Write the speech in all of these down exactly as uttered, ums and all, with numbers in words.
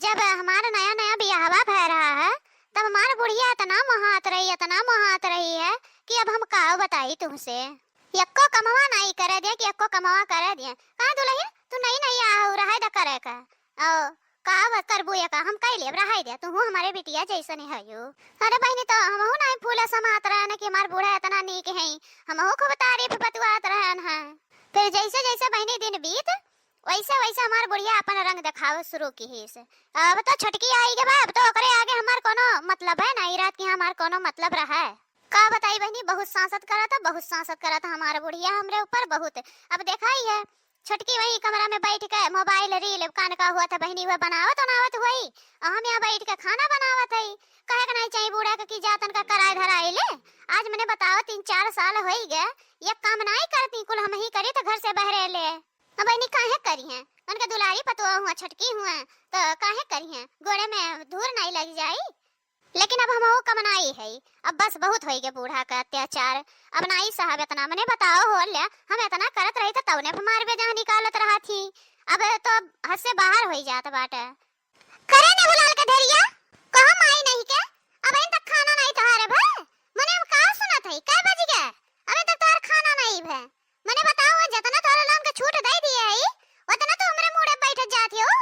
जब हमार नया नया बियाहवा भय रहा है, तब हमार बुढ़िया इतना मोहात रही, इतना मोहात रही है कि अब हम का बताई तुमसे। यक्को कमवा नाई करे दे कि यक्को कमवा करे दे। का दुलहिन, तू नई नई आहू, रहे द करे का। ओ, का ब-, करबू ये का, हम कई लेब, रहे दे, तू हमारे बिटिया जैसन ही हयू। अरे बहिनी, तो हमहू नाई फूला समात रहन कि हमार बूढ़ा इतना नीक है, हमहू खूब तारीफ बतुआत रहन है। फिर जैसे जैसे बहिनी दिन बीत, वैसे वैसे हमार बुढ़िया अपन रंग देखावे शुरू किहिस। अब तो छोटकी आई के बा, अब तो ओकरे आगे हमार कोनो मतलब है ना, ई रात की हमार कोनो मतलब रहा है। का बताई बहिनी, बहुत सांसत करत, बहुत सांसत करत हमार बुढ़िया हमरे ऊपर बहुत। अब देखा ही है, छोटकी वही कमरा में बैठ के मोबाइल रील कान का हुआ था बहिनी, वह बनावत उनावत हुई, और हम यहाँ बैठ के खाना बनावत है। कहे के नहीं चाहिए बूढ़ा के कि जा तनका कराए धराई ले। आज मने बताओ, तीन चार साल होई गए, ये काम नहीं करती, कुल हम ही करी तो घर से बहरे ले। अब बहिनी काहे करी हैं? उनके दुलारी पतोह हुआ, छोटकी हुआ, तो काहे करी हैं? गोड़े में धूर नहीं लग जाई। लेकिन अब हमहू कमनाई है, अब बस बहुत होई गए बूढ़ा का अत्याचार। अब नाई साहब इतना मने बताओ हो ल्या, हम इतना करत रही तो तौने पे मार बेजाह निकालत रहा थी। अब तो हद से बाहर होई जात बाटे। करे ने बुलाल के ढेरिया, कहो माई नहीं के, अब इन तक खाना नहीं तहारे भय। मने हम का सुनत है, कै बज गए? अब इन तक तहार खाना नहीं भय। मने बताओ, वो जितना तोहरे लोगन के छूट दे दिए है, उतना तो हमरे मुड़े बैठ जाती हो।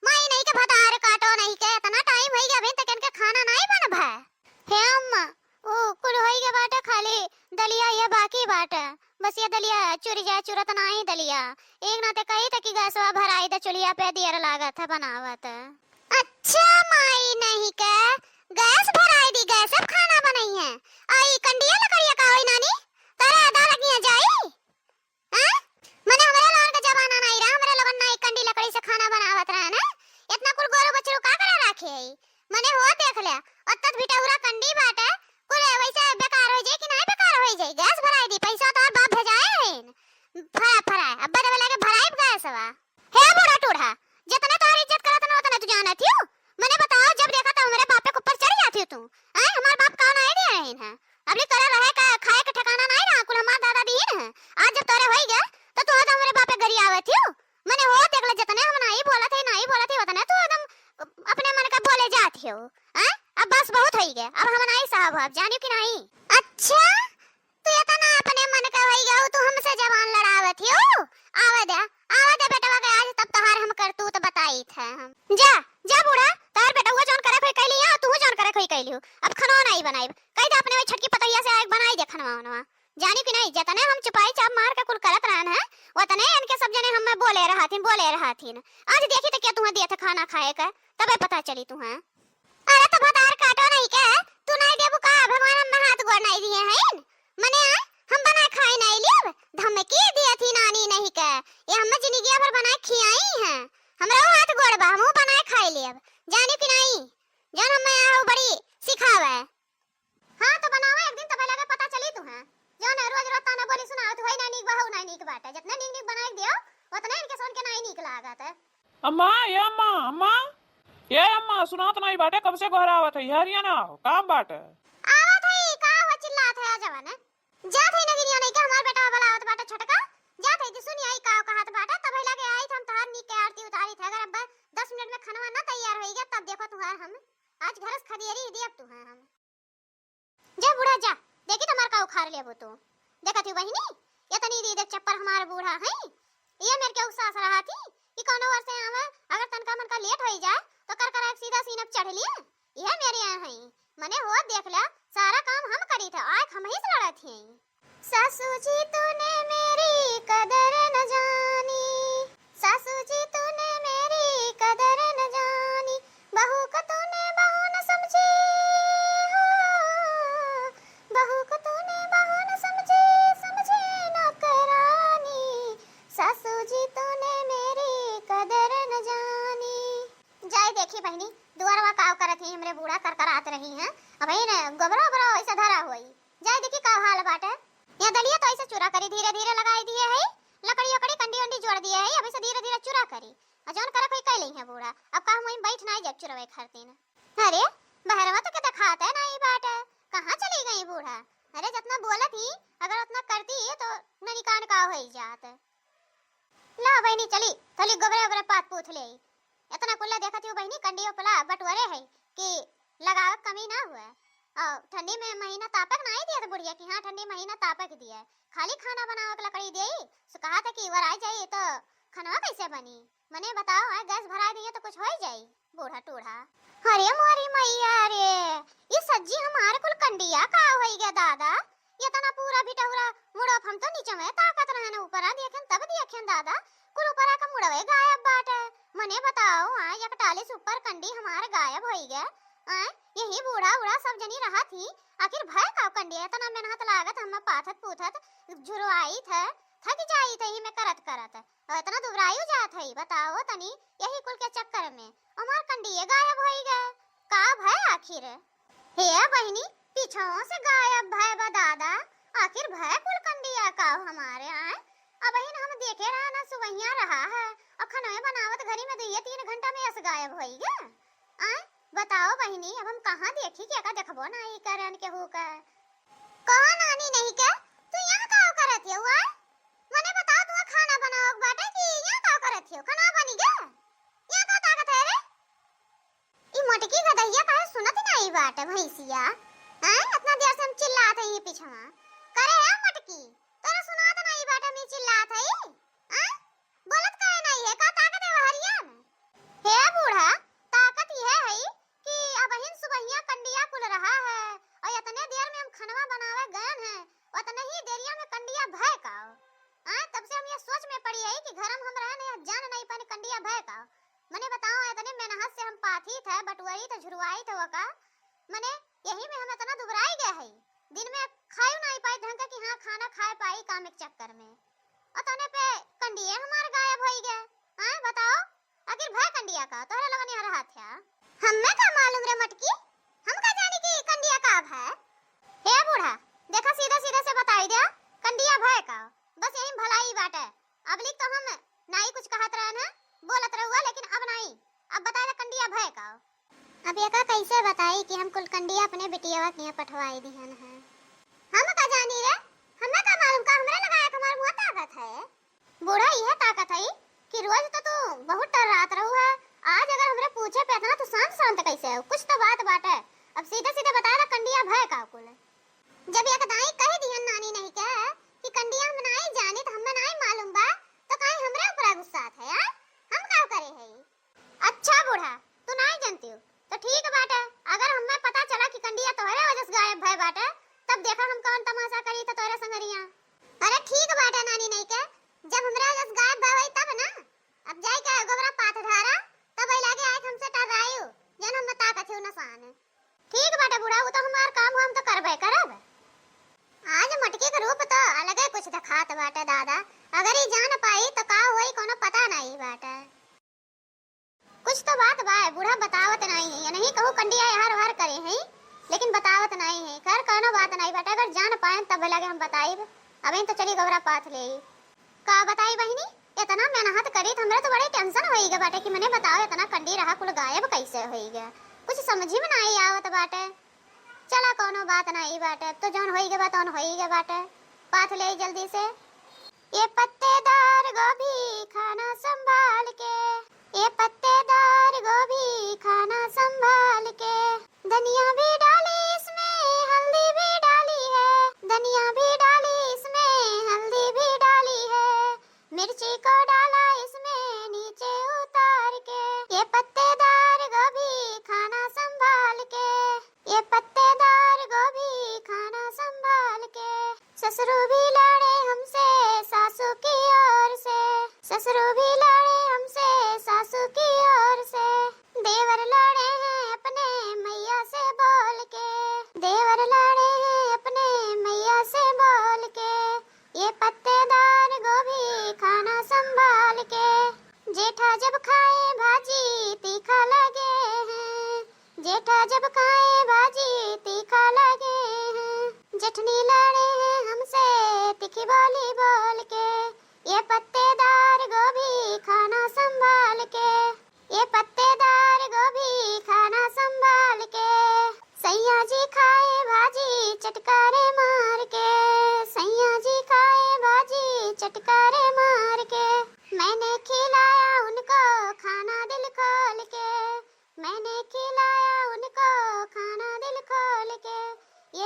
माई नहीं के भतार काटो नहीं के, इतना टाइम होई गया, अभी तक इनके खाना नहीं बन भय। हे अम्मा, ओ कुल होई गया बाटे, खाली दलिया ये बाकी बाटे। बस ये दलिया चुर जाए, चुरत नहीं दलिया। एक नाते कही था कि गैसवा भराई दे, चुलिया पे दियर लागत है बनावत। अच्छा माई नहीं के, गैस भराई दी, गैस अब खाना बनई है। आई कंडिया लकड़िया का होई नानी, तारे आधा लगिया जाई। हैं? मने हमरे लोगन का जमाना नहीं रहा, हमरे लोगन ना एक कंडी लकड़ी से खाना बनावत रहे ना। इतना कुल गोरू बछरू का करे राखे है? मने हो देख ले, ओतत भिटहुरा कंडी बाटे, कुल वैसे बेकार हो जाए कि नहीं बेकार हो जाए? गैस भराई दी, पैसा तो बाप भेजाए हैं। फरा, फरा, अब बदले लगे भराई गैस बा। हे बूढ़ा टूढ़ा, जितने तोहर इज्जत करत ना उतने तू जानत हियो। मने बताओ, जब देखा तो हमरे बापे के ऊपर चढ़ जाती हो तू। हैं? हमार बाप कौन आए दिया है इन्हें? अबले तोरे रहे का, खाए के ठिकाना नहीं रहा, कुल हमार दादा दीन है। आज जब तोरे होई गए, तो तू तो हमरे बापे गरियावत हियो। मने हो देख ले, जितने हम नाई बोलत है, नाई बोलत है, उतने तू एकदम अपने मन का बोले जात हियो। हैं? अब बस बहुत होई गए, अब हम नाई साहब, अब जानियो कि नहीं? अच्छा, तू इतना अपने मन का होई गए, तू हमसे जबान लड़ावत हियो? आवे दे, आवे दे बेटवा के, आज तब तोहार हम करतूत बताई थे हम। जा, जा बूढ़ा, तोहार बेटवा जौन करे खोई कैली है, तू जौन करे खोई कैली हो। अब खनो नाई बनाई, कह दे अपने वही छोटकी पतैया से आए बनाई दे खनवा उनवा। जानी कि नहीं, जतने हम चुपाई चाप मार के कुल करत रहन है, वतने इनके सब जने हमें बोले रहथिन, बोले रहथिन। आज देखी तो क्या तुम्हें दिया था खाना खाए का, तबे पता चली तुम्हें। अरे तो भतार काटो नहीं के, तू नहीं देबू का? भगवान हमें हाथ गोड़ नहीं दिए हैं। मने आ, हम बना खाए नहीं लियब, धमकी दिए थी नानी नहीं के। ये हमें जिंदगिया भर बनाए खियाई हैं। हमरा वो हाथ गोड़ बा, हम वो बनाए खाए लियब। जानी कि नहीं, जौन हमें यहाँ बड़ी सिखावे। हाँ, तो बनावा एक दिन, तबे लगे पता चली तू, हैं? जौन रोज रोज ताना बोली सुनाओ तू, है ना नीक बा, हऊ ना नीक बाटे। जितने नीक नीक बनाए के दियो, उतने इनके सोन के ना ही नीक लागत है। अम्मा, ए अम्मा, अम्मा, ए अम्मा, सुनात नहीं बाटे, कब से गोहरावत है, हरिया ना हो, काम बाटे। आवत है, का हो चिल्लात है, आ जवान है। जात है नगिनिया नहीं के, हमार बेटा बुलावत बाटे छोटका, जात है, सुनी आई का कहत बाटे, तब लगे आई, हम तहार नीक के आरती उतारी थे, अगर अब दस मिनट में खनवा ना तैयार होई गया, तब देखो तुहार हम, आज घर से खदेरी ही दियब तुहार हम। जा बूढ़ा जा, देखी तुम्हार का उखाड़ लेबो तू। देखत ही बहिनी, ये तनी दी देख चप्पर हमार बूढ़ा है। ये मेरे के उसास रहा थी कि कौनो वर्ष आवे, अगर तनका मनका लेट होई जाए तो कर कर एक सीधा सीना पे चढ़ लिए। ये मेरे यहाँ है, मने हो देख ले, सारा काम हम करी थे, आए हम ही से लड़त ही। सासू जी तूने मेरी कदर न जानी, सासू जी तूने मेरी कदर न जानी, बहू को तूने बहू न समझी हो, बहू को तूने बहू न समझी, समझी नौकरानी, सासू जी तूने मेरी कदर न जानी। जाए देखी बहिनी, दुआरवा काव करत ही, हमरे बूढ़ा करकरात रही हैं। अब ही न गोबरो ओबरो ऐसे धरा हुई। जाए देखी का हाल बाटे। यहाँ दलिया तो ऐसे चूरा करी, धीरे धीरे लगाई दिए है, लकड़ी ओकड़ी कंडी उंडी जोड़ दिए है, अब ऐसे धीरे धीरे चूरा करी। और जौन करे कोई कह ली है बूढ़ा, अब का हम वहीं बैठ ना जाए चुरवे खातिर। अरे, बहरवा तो के देखात है ना ई बाटे, कहाँ चली गई बूढ़ा? अरे, जितना बोलत ही, अगर उतना करती तो ननिकान का हो ही जात। ला बहिनी, चली, थोड़ी गोबरे ओबरे पात पूछ ले। इतना कुल्ला देखत ही बहिनी, कंडियो पला बटोरे है कि लगावक कमी ना हुए। और ठंडी में महीना तापक ना ही दिया था बुढ़िया कि हाँ, ठंडी महीना तापक दिया है, खाली खाना बनावक लकड़ी दिए। सो कहा था कि वराई जाई तो खनवा कैसे बनी? मने बताओ, आए गैस भराई दिए तो कुछ हो ही जाई। बूढ़ा टूढ़ा। अरे मोरी मैया रे, ये सज्जी हमारे कुल कंडिया का होई गया दादा? ये तना पूरा भिटहुरा मुड़ो हम तो नीचे में ताकत रहन, ऊपरा देखेन तब देखेन दादा, कुल ऊपरा का मुड़वे गायब बाटे। मने बताओ, आ एक टाली से ऊपर कंडी हमारे गायब होई गए। आ यही बूढ़ा उड़ा सब जनी रहा थी, आखिर भय का कंडी? इतना मेहनत लागत हम पाथत पूथत झुरवाई थे, थक जाई थे ही में करत करत। और इतना दुबरायु जात है, बताओ तनी, यही कुल के चक्कर में हमार कंडिये गायब होई गए। का भय आखिर? हे बहिनी, पीछाओं से गायब भय बा दादा, आखिर भय कुल कंडिया का हो हमारे आए? अब ही हम देखे रहा ना, सुबहिया रहा है और खनवे बनावत घरी में दुइये तीन घंटा में अस गायब होई गए। आए बताओ बहिनी, अब हम कहाँ देखी, के का देखबो ना ई करन के हु का। कहो नानी नहीं के, तू यहाँ का करत हो आए? मने बताओ, तू खाना बनाओ बाटे कि यहाँ का करत हो? खाना बनी गया? यहाँ का ताकत है रे? ई मोटकी गदहिया काहे सुनत नाई बाटे भैंसिया? हैं? इतना देर से हम चिल्लात है ये पीछवा। करे है मोटकी, तोरा सुनात नाई बाटे, हम चिल्लात है? हैं? बोलत काहे नाई है? का ताकत है वहरिया में? हे बूढ़ा, ताकत यह है कि अबहिन सुबहिया कंडिया कुल रहा है और इतने देर में हम खनवा बनावे गए हैं, उतने ही देरिया में कंडिया भय काओ। आए, तब से हम ये सोच में पड़ी है कि घर में हम रहे नहीं, जान नहीं पानी कंडिया भय काओ। मने बताओ, इतने मेहनत से हम पाथी थे, बटुआरी थे, झुरवाई थे वका, मने यही में हम इतना दुबराई गए है, दिन में खायु नहीं पाई ढंग का कि हाँ, खाना खाए पाई काम एक चक्कर में, उतने पे कंडिये हमार गायब होई गए। आए बताओ, आखिर भय कंडिया का तोहरे लगन यहाँ रहा था? हमें का मालूम रे मटकी, हम का जानी कि कंडिया का भय। हे बूढ़ा, देखा सीधा सीधा से बताई दे, कंडिया भय का, बस यही भलाई बाटे। अबलिक तो हम नाई कुछ कहत रहन है, बोलत रहुआ, लेकिन अब नाई, अब बताए दे कंडिया भय का। अब एका कैसे बताई कि हम कुल कंडिया अपने बिटियावा के यहाँ पठवाई दिहन है। हम का जानी रे, हमें का मालूम का हमरे लगाए हमार मुँह ताकत है। बूढ़ा, यह ताकत है कि रोज तो तू बहुत टर्रात रहू है, आज अगर हमरे पूछे पे इतना तू शांत शांत कैसे हो? कुछ तो बात बाटे। अब सीधे सीधे बताए ला, कंडिया भय का कुल? जब एक दाई कह दिहन नानी नहीं के कि कंडिया हम नाई जानी, तो हमें नाई मालूम बा, तो काहे हमरे ऊपर गुस्सा है यार? हम का करे है? अच्छा बूढ़ा, तू नाई जानती हो तो ठीक बाटे, अगर हमें पता चला कि कंडिया तोहरे वजह से गायब भय बाटे, तब देखा हम कौन तमाशा करी तो तोहरे संगरिया। अरे ठीक बाटे नानी नहीं के, जब हमरे वजह से गायब भय होई तब ना। अब जाई के गोबरा पाथ ढारा, तब ई लागे आए हमसे टर्रायु, जन हम ताकत हो नसान। ठीक बाटे बूढ़ा, वो तो हमार काम हो, हम तो करबे करब। आज मटकी के रूप तो अलगे कुछ दिखात बाटे दादा, अगर ई जान पाई तो का होई कोनो पता नहीं बाटे। कुछ तो बात बा, बूढ़ा बतावत नाई है, या नहीं कहू कंडिया एहर ओहर करे है, लेकिन बतावत नाई है। खैर, कौनो बात नाई बाटे, अगर जान पाएन तब लागे हम बताइब। अबे तो चली गौरा पाथ ले। का बताई बहिनी, इतना मेहनत करी त हमरे तो बड़े tension होई गए बाटे कि मने बताओ इतना कंडी रहा कुल गायब कैसे होई गए, कुछ समझी में नाई आवत बाटे। चला कौनो बात नाई बाटे, अब तो जौन होई गए बा तौन होई गए बाटे। पाथ ले जल्दी से। ये पत्तेदार गोभी खाना संभाल के, ये पत्तेदार गोभी खाना संभाल के, धनिया भी डाली इसमें, हल्दी भी डाली है, धनिया भी डाली इसमें, हल्दी भी डाली है, मिर्ची को डाला इसमें नीचे उतार के, ये पत्तेदार गोभी खाना संभाल के। ये पत्तेदार गोभी खाना संभाल के, ससुर भी लड़े हमसे सासू की ओर से, ससुर भी लड़े हमसे सासू की ओर से, देवर लड़े हैं अपने मैया से बोल के, देवर लड़े हैं अपने मैया से बोल के, ये पत्तेदार गोभी खाना संभाल के, जेठा जब खाए भाजी तीखा लगे हैं, जेठा जब खाए भाजी तीखा लगे हैं, जेठनी लड़े हैं हमसे तीखी बोली बोल के, ये पत्तेदार गोभी खाना संभाल के, ये पत्तेदार गोभी खाना संभाल के, सैया जी खाए भाजी चटकारे मार के, सैया जी खाए भाजी चटकारे मार के, मैंने खिलाया उनको खाना दिल खोल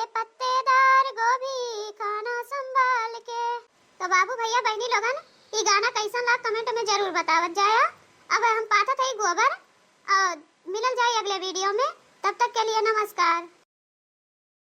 ए पत्तेदार गोभी खाना संभाल के। तो बाबू, भैया, बहनी लोगन, ई गाना कैसन लाग, comment में जरूर बतावत जाया। अब हम पाथत हई गोबर, और मिलल जाई अगले video में। तब तक के लिए नमस्कार।